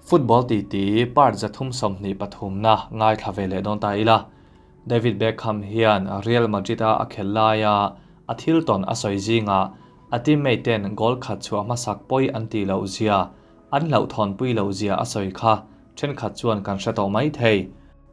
Football titi part 323 na ngaithla ve leh dawn ta ila. David Beckham hian Real Madrid a a khelh laia a thil tawn a sawi zingah a teammate ten goal khat chhuah hmasak pawi an tih loh zia, an hlauhthawnpui loh zia a sawi kha thenkhat chuan kan hre tawh mai thei.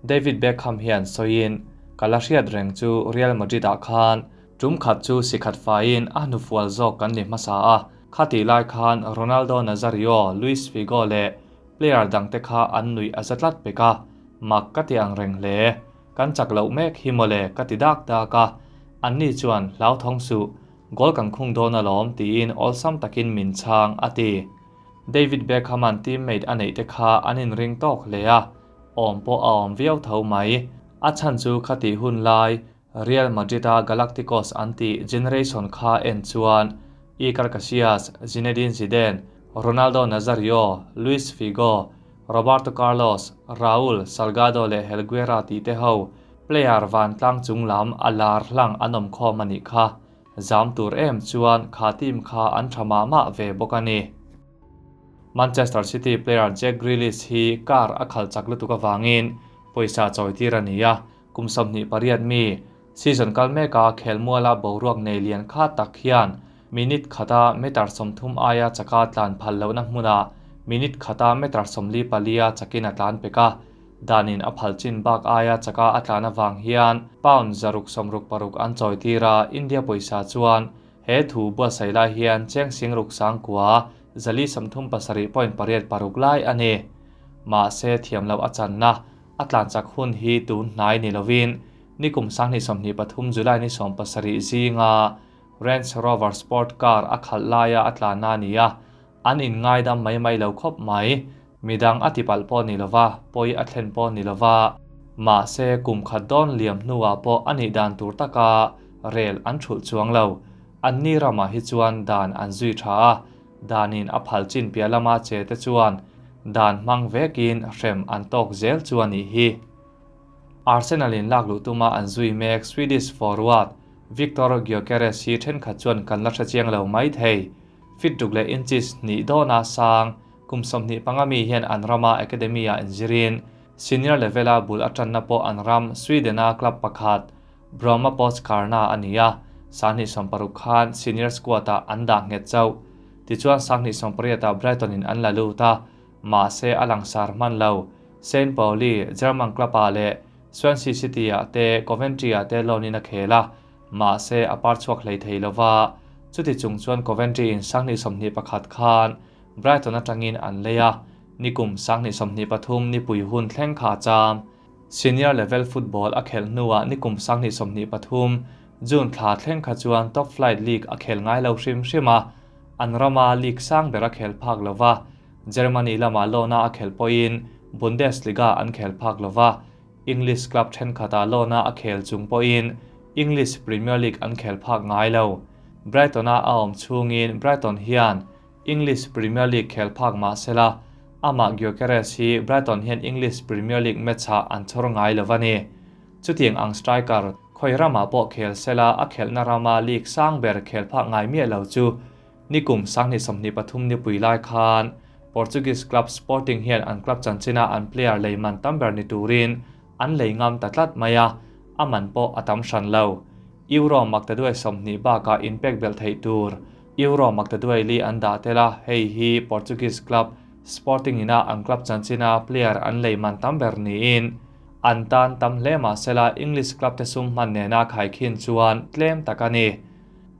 David Beckham hian sawiin, Ka la hriat reng chu Real Madrid ah khan tum khat chu si khat faiin a hnufual zawk kan ni hmasa a, khatih lai khan Ronaldo Nazario, Luis Figo leh player dangte kha an nuih a za tlat pek a, mak ka ti ang reng hle. Kan chak loh mek hi mawle ka ti dak dak a, anni chuan hlauthawng suh, goal kan khung dawn alawm tiin awlsam takin min chhang a ti. David Beckham-a'n teammate a neih te kha an inring tawk hle a, Awm pawh a awm viau tho mai. A chhan chu khatih hun lai Real Madrid-a Galacticos an tih generation kha en chuan Iker Casillas, Zinedine Zidane, Ronaldo Nazario, Luis Figo, Roberto Carlos, Raul Salgado leh Helguera tih te ho player vantlang chung lam a lar hlang an awm khawm a nih kha. Zam tur em chuan kha team kha an tha mah mah ve bawk a ni. Manchester City player Jack Grealish hi car a khalh chak lutuk avangin pawisa chawi tir a ni a, kum 28 mi season kal meka khelmuala boruak nei lian kha tak hian minute khata meter 30 aia chaka tlan phal lohna hmunah minute khata meter 44 chakin a tlan pek a, danin a phal chin bak aia chaka a tlan avang hian pound 666 an chawi tir a, India pawisa chuan he thu buatsaih lai hian cheng sing ruk sang kua 437.86 lai a ni. Mahse thiam loh a channa a tlan chak hun hi tun hnai ni lovin nikum 2023 July ni 17 zinga Range Rover Sport car a khalh laia a tlan a ni a, an inngaidam mai mai lo khawp mai. Midang a tipalh pawh ni lova, pawi a thlen pawh ni lova. Mahse kum khat dawn liam hnuah pawh a nih dan tur taka rel an thulh chuang lo. An ni ramah hi chuan dan an zui tha a, danin a phal chin piah lama che te chuan dan hmang vekin hrem an tawk zel chu a nih hi. Arsenal in lak luh tuma an zui mek Swedish forward Viktor Gyokeres hi thenkhat chuan kan la hre chiang lo mai thei. Fit ruk leh inches hnih dawna sang kum 25 mi hian an rama academy ah inzirin senior level a bul atanna pawh an ram Sweden a club pakhat Brommapojkarna a ni a, 2016 khan senior squad ah an dah nghet chauh. Tichuan 2018 ah Brighton in an la lut a, mahse a langsar hman lo. Saint Pauli, German club ah leh Swansea City ah te Coventry ah te loan in a khel a, mahse a par chhuak hlei thei lova. Chuti chung chuan Coventry in 2021 khan Brighton atangin an lei a, nikum 2023 nipui hun thleng kha cham. Senior level football a khelh hnuah nikum 2023 June thla thleng kha chuan top flight league a khel ngai lo hrim hrim a, an rama league sang ber a khel phak lova. Germany lama loan-a a khel pawhin Bundesliga an khel phak lova, English club thenkhatah loan-a a khel chung pawhin English Premier League an khel phak ngai lo. Brighton-a a awm chhungin Brighton hian English Premier League khel phak mah sela, amah Gyokeres hi Brighton hian English Premier League match-ah an chhawr ngai lo a ni. Chutiang ang striker khawi ramah pawh khel sela a khelhna rama league sang ber khel phak ngai miah lo chu nikum 2023 nipui lai khan Portuguese club Sporting hian an club chanchina an player lei man tam ber ni turin an lei ngam ta tlat mai a, a man pawh a tam hran lo. Euro maktaduai 20 bakah inpek belh theih tur Euro maktaduai li an dah tel a, hei hi Portuguese club Sporting ina an club chanchina player an lei man tam ber niin an tan tam hle mahsela English club te sum hman nena khaikhin chuan tlem tak a ni.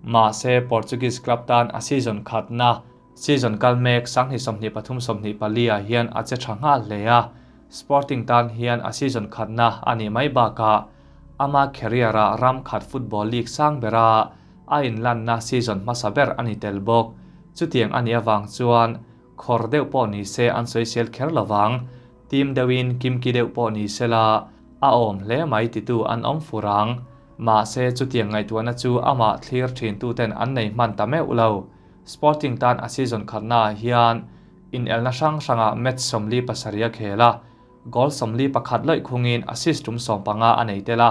Mahse Portuguese club tan a season khatna season kal mek 2023-24 ah hian a che tha nghal hle a, Sporting tan hian a season khatna a nih mai bakah ama career a ram khat football league sang bera a inlanna season hmasa ber a ni tel bawk. Chutiang a nih avang chuan khawr deuh pawh ni se an sawisel kher lovang, team deuhin kimki deuh pawh ni sela a awm hle mai titu an awm furang. Mahse chutiang ngaihtuahna chu amah thlir thin tuten an nei hman ta meuh lo. Sporting tan a season khatna ah hian inelna hrang hranga match 47 a khel a, goal 41 loih khungin assist tum 15 a nei tel a,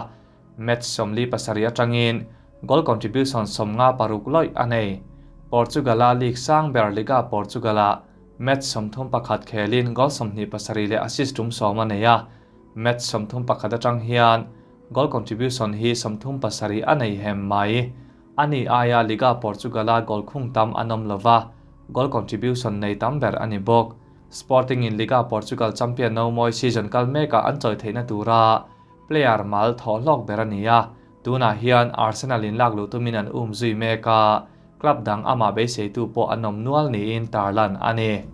match 47 atangin goal contribution 56 loih a nei. Portugal-a league sang ber Liga Portugal-a Match 31 khelin goal 27 leh assist tum 10 a nei a. Match 31 atang hian goal contribution hi 37 a nei hem mai. Ani aia Liga Portugal-a goal khung tam an awm lova, goal contribution nei tam ber a ni bawk. Sporting in Liga Portugal champion no mawi season kal mekah an chawi theihna tura player mal thawh hlawk ber a ni a, tunah hian Arsenal in lak luh tumin an um zui mek a, club dang amah beiseitu pawh an awm nual niin tarlan a ni.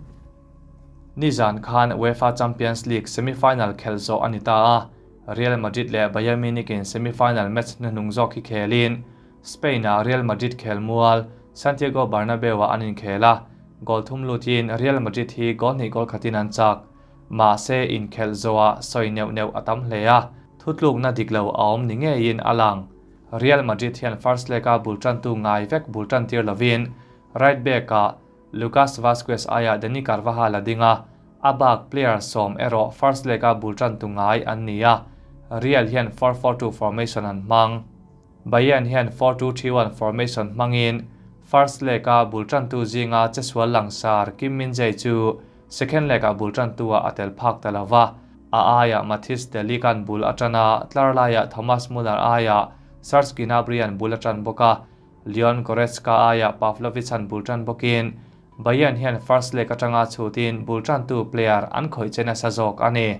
Nizan khan UEFA Champions League semi-final khelh zawh a ni ta a, Real Madrid leh Bayern Munich in semi-final match hnuhnung zawk hi khelin Spain-a Real Madrid khelmual Santiago Bernabeu-ah an inkhel a, goal thum lutin Real Madrid hi goal hnih goal khatin an chak. Mahse, inkhelh zawhah sawi neuh neuh a tam hle a, thutlukna dik lo a awm ni ngeiin a lang. Real Madrid hian first leg-a bul tantu ngai vek bul tan tir lovin right back-ah Lucas Vazquez aiah Dani Carvajal a ding a, a bak player 10 erawh first leg-a bul tantu ngai an ni a, Real hian 4-4-2 formation an hmang. Bayern hian 4-2-3-1 formation hmangin first leg-a bul tantu zinga chesual langsar Kim Min-jae chu second leg-ah bul tantu-ah a tel phak ta lo va, a aiah Matthijs de Ligt-a'n bul a tan a, tlar laiah Thomas Muller aiah Serge Gnabry-a'n bul a tan bawk a, Leon Goretzka aiah Pavlovic-a'n bul tan bawkin Bayern hian first leg atanga chhutin bul tantu player an khawih che nasa zawk a ni.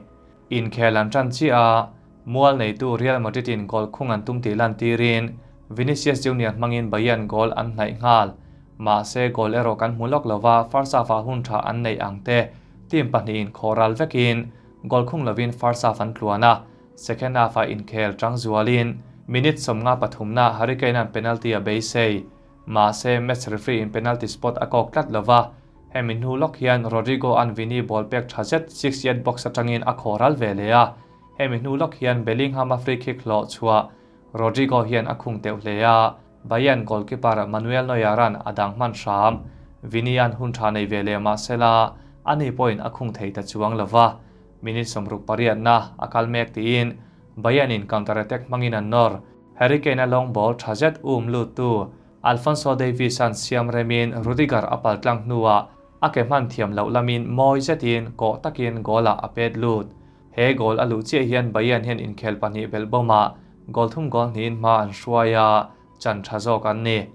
Inkhel an tan chiah a, mual neitu Real Madrid-in goal khung an tum tih lantirin Vinicius Junior hmangin Bayern goal an hnaih nghal. Mahse, goal erawh kan hmu lawk lova, first half-ah hun tha an neih ang te team pahnihin khawh ral vekin goal khung lovin first half an tluan a, second half-ah inkhel tang zualin minute 53-na Harry Kane-a'n penalty a beisei. Mahse, match referee in penalty spot a kawk tlat lova, hemi hnu lawk hian Rodrigo-a'n Vini ball pek tha zet six yard box atangin a khawh ral ve leh a, hemi hnu lawk hian Bellingham-a free kick hlawh chhuah Rodrigo hian a khung teuh hle a, Bayern goalkeeper Manuel Neuer-a'n a dang hman hram. Vini-a'n hun tha nei ve leh mahsela ani pawhin a khung thei ta chuang lova, minute 68-na a kal mek tiin Bayern-in counter attack hmangin an nawr. Harry Kane-a long ball tha zet um luttu Alphonso Davies-a'n siam remin Rudiger a pal tlang hnuah a ke hman thiam loh lamin mawi zetin kawh takin goal-ah a pet lut. He goal a luh chiah hian Bayern hian inkhel pahnih belh bawmah goal thum goal hnihin hma an hruai a, chan tha zawk an ni.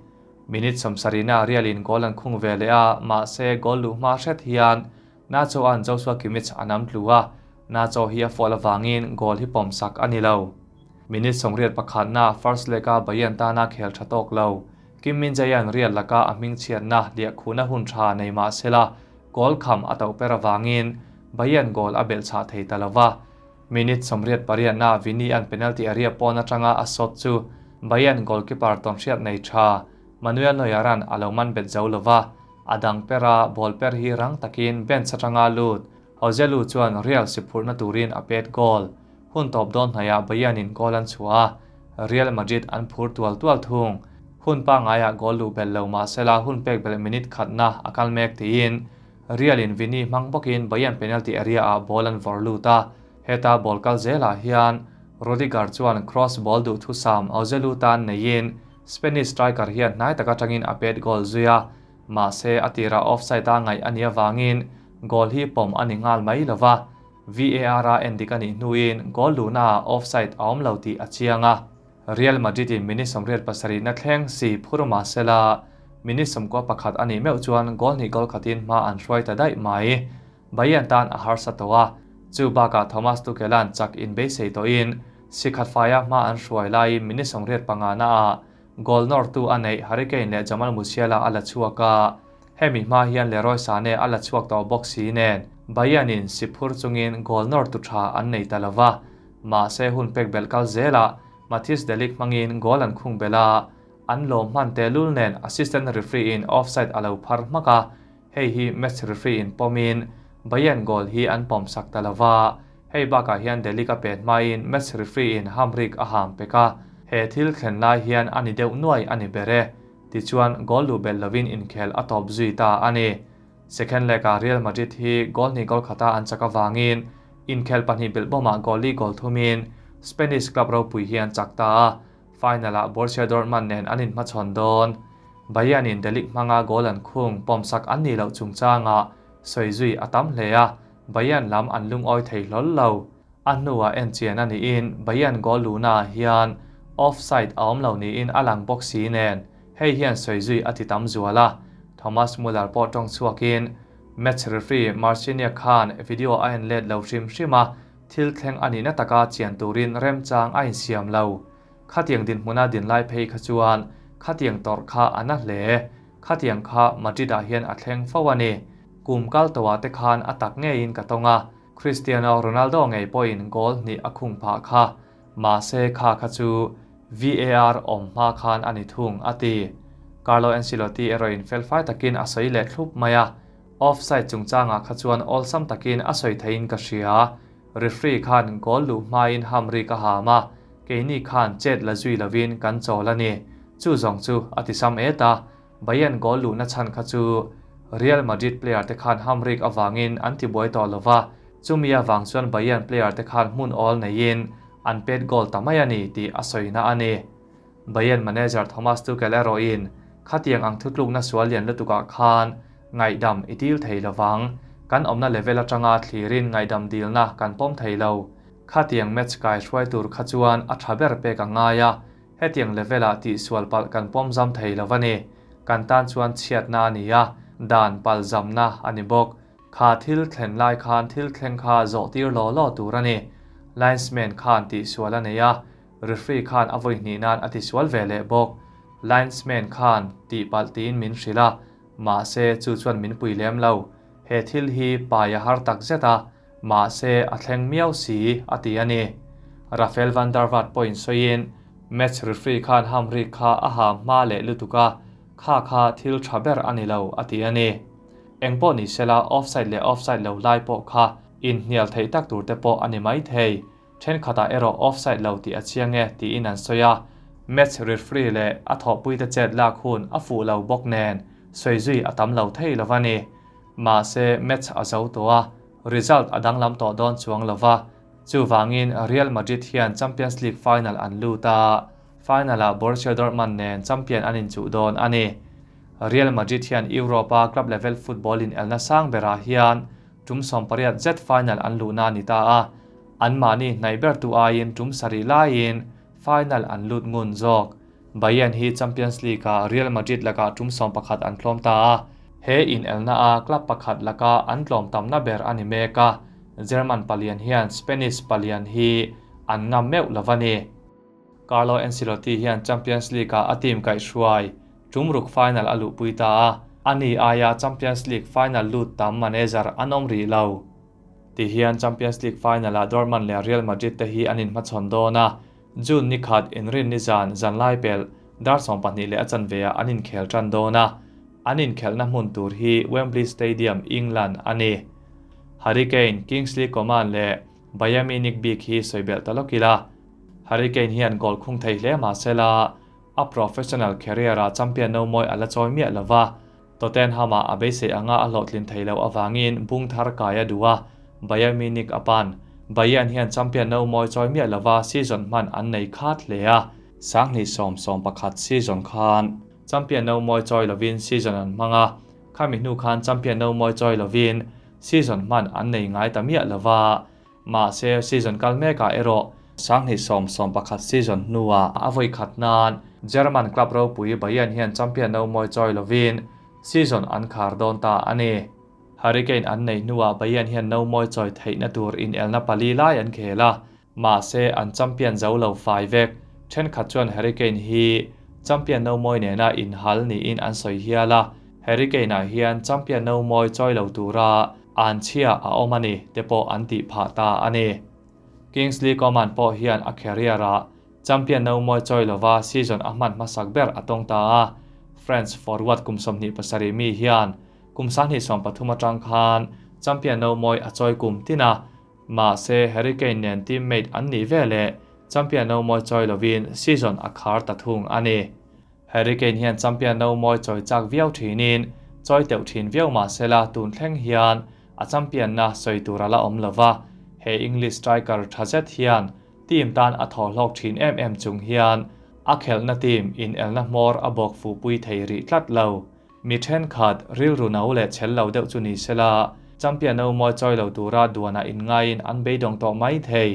Minute 70-na Real-in goal an khung ve leh a, mahse goal luh hma hret hian Nacho-a'n Joshua Kimmich a nam tlu a, Nacho hi a foul avangin goal hi pawm sak a ni lo. Minute 81-na first leg-a Bayern tana khel tha tawk lo. Kim Min-jae-a'n Real laka a hming chhiatna liahkhuhna hun tha nei mah sela goal kham a toh per avangin Bayern goal a belh chhah thei ta lo va. Minute 88-na Vini-a'n penalty area pawn atanga a shot chu Bayern goalkeeper tawnhriat nei tha Manuel Neuer-a'n a lo man bet zo lo va. A dang pera ball per hi rang takin bench atanga lut Joselu chuan Real si phurhna turin a pet goal. Hun tawp dawn hnaihah Bayern-in goal an chhuah a, Real Madrid an phur tual tual thung. Hun pangaiah goal luh belh lo mahsela hun pek belh minute khatna a kal mek tiin Real-in Vini hmang bawkin Bayern penalty area-ah ball an vawrh lut a, heta ball kal zelah hian Rudiger chuan cross ball duh thusam Joselu tan neiin Spanish striker hian hnai tak atangin a pet goal zui a, mahse a tirah offside a ngaih a nih avangin goal hi pawm a ni nghal mai lo va, VAR a endik a nih hnuin goal luhnaah offside a awm lo tih a chiang a. Real Madrid-in minute 87-na thleng si phur mahsela minute 91 a nih meuh chuan goal hnih goal khatin hma an hruai ta daih mai. Bayern tan a harsa tawh a, chu bakah Thomas Tuchel-a'n chak inbeisei tawhin sikhat faia hma an hruai laiin minute 85-naah goal nawrtu a neih Harry Kane leh Jamal Musiala a la chhuak a, hemi hma hian Leroy Sane a la chhuak tawh bawk si nen Bayern-in si phur chungin goal nawrtu tha an nei ta lo va, mahse hun pek belh kal zelah Matthijs de Ligt hmangin goal an khung belh a, an lawm hman tehlul nen assistant referee-in offside a lo phar hmak a, Hei hi match referee in pawmin Bayern goal hi an pawm sak ta lova, hei bakah hian De Ligt a pet hmain match referee in hamrik a ham pek a, he thil thlen lai hian a ni deuh nuai a ni ber e. Tichuan goal luh belh lovin inkhel a tawp zui ta a ni. Second leg-ah Real Madrid hi goal hnih goal khata an chak avangin inkhel pahnih belh bawmah goal li goal thumin Spanish club ropui hi an chak ta a, Final-ah Borussia Dortmund nen an inhmachhawn dawn. Bayern-in De Ligt hmanga goal an khung pawmsak an nih loh chungchangah Sawi zui a tam hle a, Bayern lam an lungawi thei hlawl lo. A hnuah en chian a niin Bayern goal luhnaah hian offside a awm lo niin a lang bawk si nen hei hian sawi zui a ti tam zual a. Thomas Muller pawh tawng chhuakin match referee Marciniak khan video a en let lo hrim hrim a, thil thleng a nihna taka chian turin remchang a insiam lo. Khatiang dinhmuna dinlai phei kha chuan khatiang tawrh kha a na hle. Khatiang kha Madrid-ah hian a thleng fo a ni. Kum kal tawhah te khan a tak ngeiin ka tawng a, Cristiano Ronaldo ngei pawhin goal hnih a khung phah kha. Mahse kha kha chu VAR awm hma khan a ni thung, a ti. Carlo Ancelotti erawhin felfai takin a sawi leh thlup mai a, Offside chungchangah kha chuan awlsam takin a sawi theiin ka hria. Referee khan goal luh hmain hamri ka ham a, keini khan chet la zui lovin kan chawl a ni. Chu zawng chu a ti sam et a, Bayern goal luhna chhan kha chu Real Madrid player te khan hamrik avangin an ti buai tawh lova, chumi avang chuan Bayern player te khan hmun awl neiin an pet goal ta mai a ni tih a sawina a ni. Bayern manager Thomas Tuchel erawhin khatiang ang thutlukna sual lian lutukah khan ngaihdam i dil thei lovang, kan awmna level atanga thlirin ngaihdam dilna kan pawm thei lo. Khatiang match kai hruai tur kha chuan a tha ber pek a ngai a, hetiang level-ah tihsual palh kan pawm zam thei lo a ni. Kan tan chuan chhiatna a ni a, dan pal zamna a ni bawk. Kha thil thlen lai khan thil thleng kha zawh tir law law tur a ni. Linesman khan tihsual a nei a, Referee khan a vawi hnih nan a tisual ve leh bawk. Linesman khan tihpalh tiin min hrilh a, mahse chu chuan min pui lem lo. He thil hi pai a har tak zet a, mahse a thleng miau si, a ti a ni. Rafael van der Vaart pawhin sawiin, Match referee khan hamrik kha a ha hma leh lutuk a, kha kha thil tha ber a ni lo, a ti a ni. Engpawh ni sela offside leh offside lo lai pawh kha inhnial theih tak tur te pawh a ni maithei. Thenkhatah erawh offside lo tih a chiang e tiin an sawi a, match referee leh a thawhpuite chet lak hun a fuh lo bawk nen sawi zui a tam lo thei lo a ni. Mahse match a zo tawh a, result a danglam tawh dawn chuang lo va, chuvangin Real Madrid hian Champions League final an lut a, final-ah Borussia Dortmund nen champion an inchuh dawn a ni. Real Madrid hian Europe-a club level football inelna sang berah hian tum 18 zet final an luhna a ni ta a, Anmahni hnaih bertu aiin tum sarih laiin final an lut ngun zawk. Bayern hi Champions League-ah Real Madrid lakah tum 11 an tlawm ta a, he inelna-a club pakhat laka an tlawm tamna ber a ni mek a, German palian hian Spanish palian hi an ngam meuh lo a ni. Carlo Ancelotti hian Champions League-ah a team kaihhruai tum ruk final a luhpui ta a, ani aia Champions League final lut tam manager an awm rih lo. Ti hian Champions League final-ah Dortmund leh Real Madrid te hi an inhmachhawn dawn a, June ni khat inrinni zan zanlai pelh dar 12 leh a chanve-ah an inkhel tan dawn a, an inkhelhna hmun tur hi Wembley Stadium, England a ni. Harry Kane, Kingsley Coman leh Bayern Munich bik hi sawi belh ta lawk ila, Harry Kane hian goal khung thei hle mah sela a professional career-ah champion no mawi a la chawi miah lo va, Tottenham-ah a beisei anga a hlawhtlin thei loh avangin bung thar kai a duh a, Bayern Munich a pan. Bayern hian champion no mawi chawi miah lova season hman an nei khat hle a. 2011 season khan champion no mawi chawi lovin season an hmang a, khami hnu khan champion no mawi chawi lovin season hman an nei ngai ta miah lova, mahse season kal mekah erawh 2011 season hnuah a vawi khat nan German club ropui Bayern hian champion no mawi chawi lovin season an khar dawn ta a ni. Harry Kane an nei hnuah Bayern hian no mawi chawi theihna tur inelna pali lai an khel a, mahse an champion zo lo fai vek. Thenkhat chuan Harry Kane hi champion no mawi nena inhal niin an sawi hial a, Harry Kane-ah hian champion no mawi chawi lo tura an chhia a awm a ni te pawh an tih phah ta a ni. Kingsley Coman pawh hian a career-ah champion no mawi chawi lova season a hman hmasak ber a tawng ta a, French forward kum 27 mi hian kum 2013 atang khan champion no mawi a chawi kum tin a, mahse Harry Kane nen teammate an nih veleh champion no mawi chawi lovin season a khar ta thung a ni. Harry Kane hian champion no mawi chawi chak viau thinin chawi teuh thin viau mah sela tun thleng hian a champion na sawi tur a la awm lova, he English striker tha zet hian team tan a thaw hlawk thin em em chung hian a khelhna team inelna hmawr a bawk fuhpui thei rih tlat lo. Mi thenkhat rilru no leh chhel lo deuh chu ni sela, champion no mawi chawi lo tura duanah inngaiin an beidawng tawh mai thei.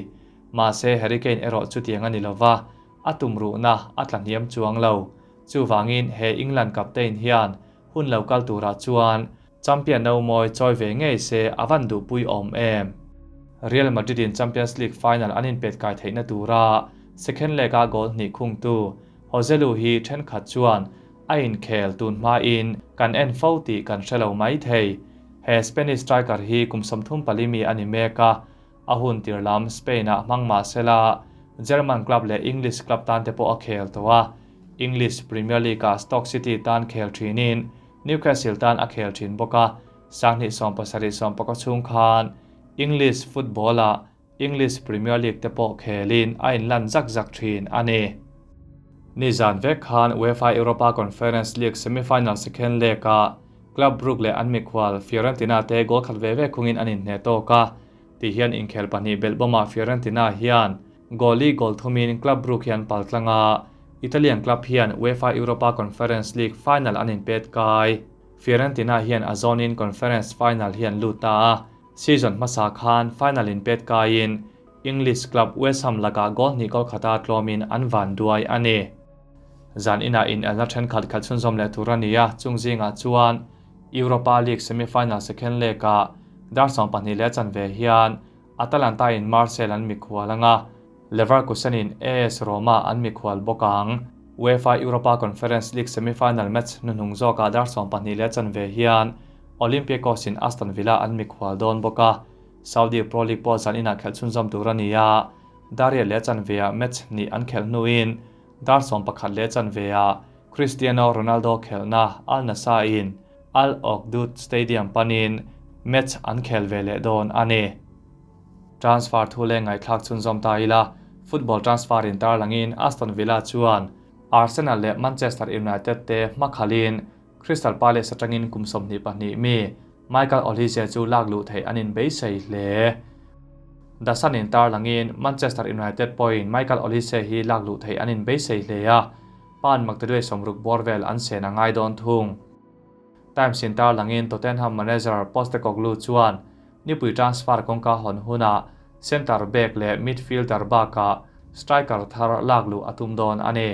Mahse Harry Kane erawh chutiang a ni lova, a tumruhna a tla hniam chuang lo. Chuvangin he England captain hian hun lo kal turah chuan champion no mawi chawi ve ngei se a van duhpui awm em? Real Madrid in Champions League final an inpet kai theihna tura second leg-a goal hnih khungtu Joselu hi thenkhat chuan a inkhel tun hmain kan en fo tih kan hre lo mai thei. He Spanish striker hi kum 34 mi a ni mek a, a hun tir lam Spain-ah hmang mah sela German club leh English club tan te pawh a khel tawh a. English Premier League-ah Stoke City tan khel thinin Newcastle tan a khel thin bawk a, 2017 sawmpakaw chhung khan English football-ah English Premier League te pawh khelin a inlan zak zak thin a ni. Nizan vek khan UEFA Europa Conference League semi-final second leg-ah Club Brugge leh an mikhual Fiorentina te goal khat ve ve khungin an inhneh tawk a, ti hian inkhel pahnih belh bawmah Fiorentina hian goal i goal thumin Club Brugge hi an pal tlang a, Italian club hian UEFA Europa Conference League final an inpet kai. Fiorentina hian a zawnin Conference final hi an lut ta a, Season hmasa khan final inpet kaiin English club West Ham lakah goal hnih goal khata tlawmin an van duai a ni. Zan inah inelna thenkhat khalh chhunzawm leh tur a ni a, chung zingah chuan Europa League semi-final second leg-ah dar 12 leh chanve hian Atalanta in Marseille an mikhual ang a, Leverkusen in AS Roma an mikhual bawk ang. UEFA Europa Conference League semi-final match hnuhnung zawkah dar 12 leh chanve hian Olympiacos in Aston Villa an mikhual dawn bawk a, Saudi Pro League pawh zan inah khelh chhunzawm tur a ni a, dar riat leh chanveah match hnih an khelh hnuin dar 11 leh chanveah Cristiano Ronaldo khelhna Al Nassr in Al Okhdood Stadium panin match an khel ve leh dawn a ni. Transfer thu leh ngaihthlak chhunzawm ta ila, football transfer in tarlangin Aston Villa chuan Arsenal leh Manchester United te hmakhalin Crystal Palace atangin kum 22 mi Michael Olise chu lak luh theih an inbeisei hle. The Sun in tarlangin Manchester United pawhin Michael Olise hi lak luh theih an inbeisei hle a, pan maktaduai 60 bawr vel an sen a ngai dawn thung. Times in tarlangin Tottenham manager Postecoglou chuan nipui transfer kawngka hawn hunah centre back leh midfielder bakah striker thar lak luh a tum dawn a ni.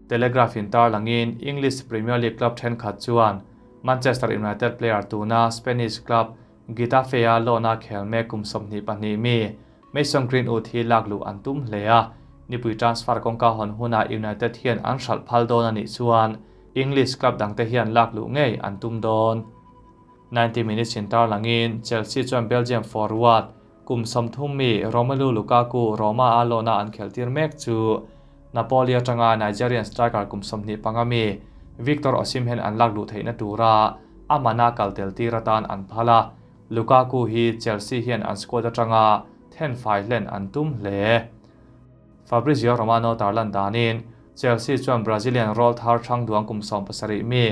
Telegraph in tarlangin English Premier League club thenkhat chuan Manchester United player tuna Spanish club Getafe-a loan-a khel mek kum 22 mi Mason Greenwood hi lak luh an tum hle a, nipui transfer kawngka hawn hunah United hian an hralh phal dawn a nih chuan English club dangte hian lak luh ngei an tum dawn. 90 minutes in tarlangin Chelsea chuan Belgium forward kum 30 mi Romelu Lukaku Roma-a loan-a an khelhtir mek chu Napoli atanga Nigerian striker kum 25 mi Victor Osimhen an lak luh theihna tura a mana kal tel tir atan an phal a, Lukaku hi Chelsea hian an squad atanga then fai hlen an tum hle. Fabrizio Romano tarlan danin Chelsea chuan Brazilian rawlthar thang duang kum 17 mi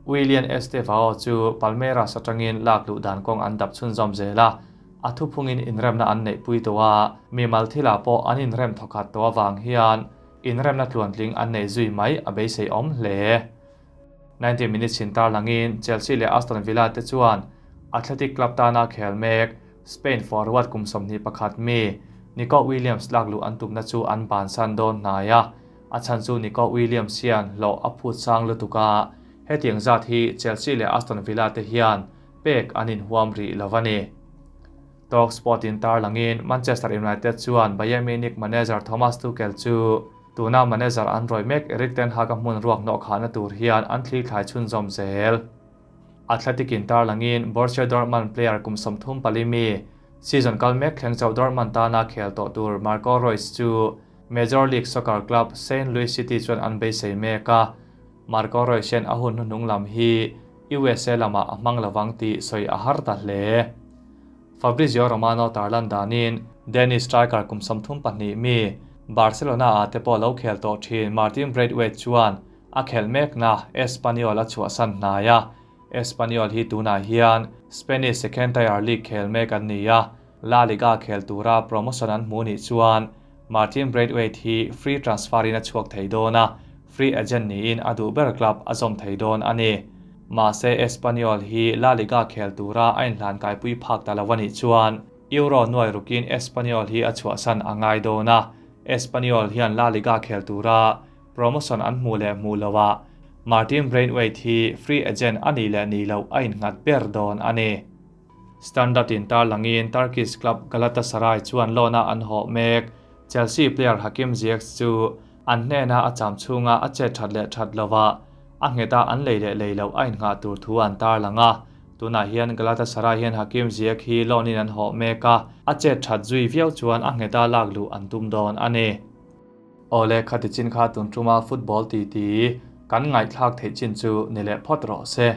Willian Estevao chu Palmeiras atangin lak luh dan kawng an dap chhunzawm zel a, a thuphungin inremna an neih pui tawh a, mi malthila pawh an inrem thawkhat tawh awang hian inremna tluantling an nei zui mai a beisei awm hle. 90 minutes in tarlangin Chelsea leh Aston Villa te chuan Athletic Club tana khel mek Spain forward kum 21 mi Nico Williams lak luh an tumna chu an ban san dawn hnai a, a chhan chu Nico Williams hian hlawh a phut sang lutuk a, hetiang zat hi Chelsea leh Aston Villa te hian pek an inhuam rih lo a ni. Talksport in tarlangin Manchester United chuan Bayern Munich manager Thomas Tuchel chu tuna manager an rawi mek Erik ten Hag a hmun ruak nawh khahna tur hian an thli thlai chhunzawm zel. Athletic in tarlangin Borussia Dortmund player kum 34 mi season kal mek thleng chauh Dortmund tana khel tawh tur Marco Reus chu Major League Soccer club St. Louis City chuan an beisei mek a, Marco Reus hian a hun hnuhnung lam hi USA lamah a hmang lovang tih sawi a har ta hle. Fabrizio Romano tarlan danin Danish striker kum 32 mi Barcelona a te pawh lo khel tawh thin Martin Braithwaite chuan a khel mek na Espanyol a chhuah san hnai a, Espanyol hi tunah hian Spanish second tier league khel mek an ni a, La Liga khel tura promotion an hmu nih chuan Martin Braithwaite hi free transfer in a chhuak thei dawn a, free agent niin a duh ber club a zawm thei dawn a ni. Mahse Espanyol hi La Liga khel tura a inhlan kaipui phak ta lo a nih chuan Euro nuai rukin Espanyol hi a chhuahsan a ngai dawn a, Espanyol hian La Liga khel tura promotion an hmuh leh hmuh loah Martin Braithwaite hi free agent a nih leh nih loh a innghat ber dawn a ni. Standard in tarlangin Turkish club Galatasaray chuan loan-a an hawh mek. Chelsea player Hakim Ziyech chu an hnena a cham chhunga a chet that leh that lova a ngheta an lei leh lei loh a innghah tur thu an tarlang a. Tunah hian Galatasaray hian Hakim Ziyech hi loan in an hawh mek a, a chet that zui viau chuan a ngheta lak luh an tum dawn a ni. Awle khati chin kha tun tuma football titi kan ngaihthlak theih chin chu ni leh phawt rawh se.